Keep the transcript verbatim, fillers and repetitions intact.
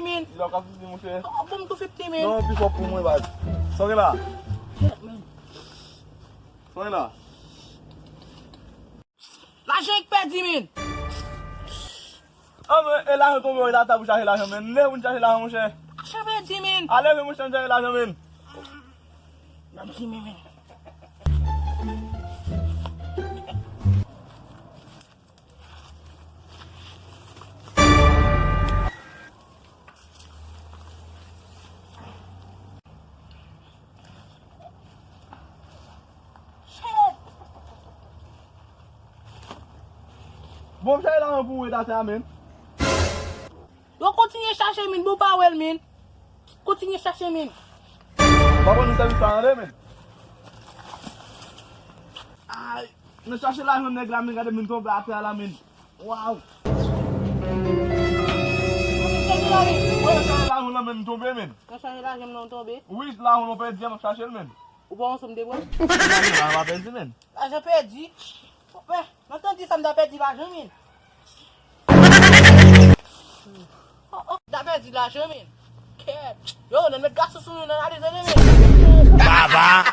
Min. Li la w ka fifti, monchè. Oh, bon, m tou fifti, min. Non, pi fò pou mwen, baz. Sa w gen la? Shit, min. Sa w gen la? Lajan k pèdi, min. Ah, men, e lajan tonbe, w la ta pou chache lajan, men. Leve pou n chache lajan, monchè. Lajan pèdi, min. Ale, men, monchè, n chache lajan, men. N ap di, men, men. Bon, m chache lajan pou ou, e ta fè a, men. Yo kontinye chache, min, bon, pa wè l, min. Kontinye chache, min. M pa konn nou sèvis sa, tande, men. Ay, nou chache lajan nèg la, min, gade, min, tonbe atè a la, min. Waw. Mwen chache lajan nan men m tonbe, men. Mwen chache lajan nan tonbe. Wi, lajan nou pèdi a, m ap chache l, men. Ou pa ansanm de bwa? Lajan pa pèdi, men. Lajan pèdi? Men, mwen tande sa m ta pèdi lajan, men. Oh, oh, m ta pèdi lajan, men. Kèt. Yo, nan met gason sou nou, nan ale, tande, men. Baba.